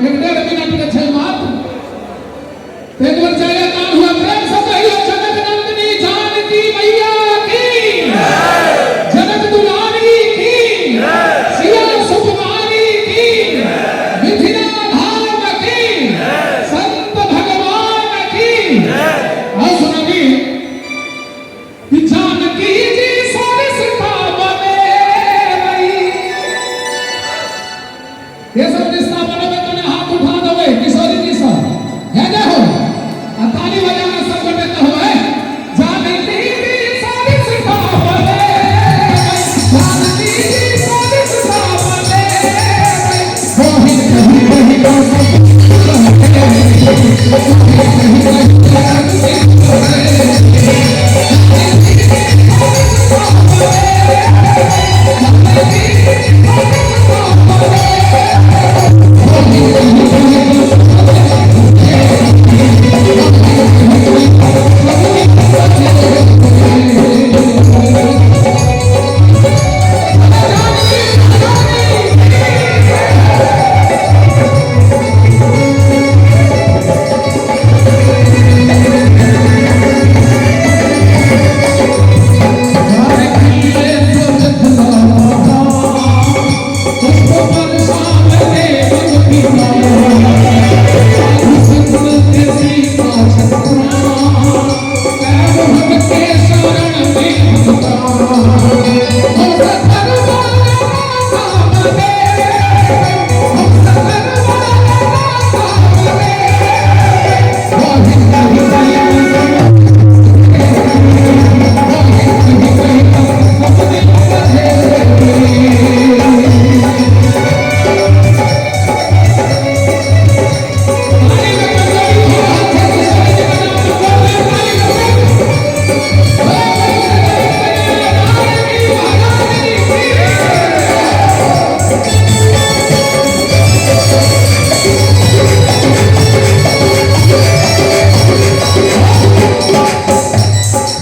एक डेढ़ मिनट के छै मात्र। एक बार जय जयकार हुआ, प्रेम से कहियो जनक नंदिनी जानकी मैया की, जनक दुलारी की, सिया सुकुमारी की, मिथिला धाम की, संत भगवान की। और सुनबी कि जानकी जी सरिस्ता बने रही। ये सब रिश्ता बनबे तने हाथ उठा देबै किशोरी जी सब, जय जय हो। आ ताली बजा के सब गोटे कहबै जानकी जी सरिस्ता बने रही, जानकी जी सरिस्ता बने रही। बहिन कही कही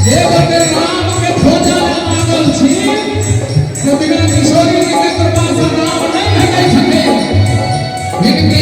जे गोटे राम के खोजा ले लागल छी से बिना किशोरी जी के कृपा से राम नहीं भेटै छथिन। हिनके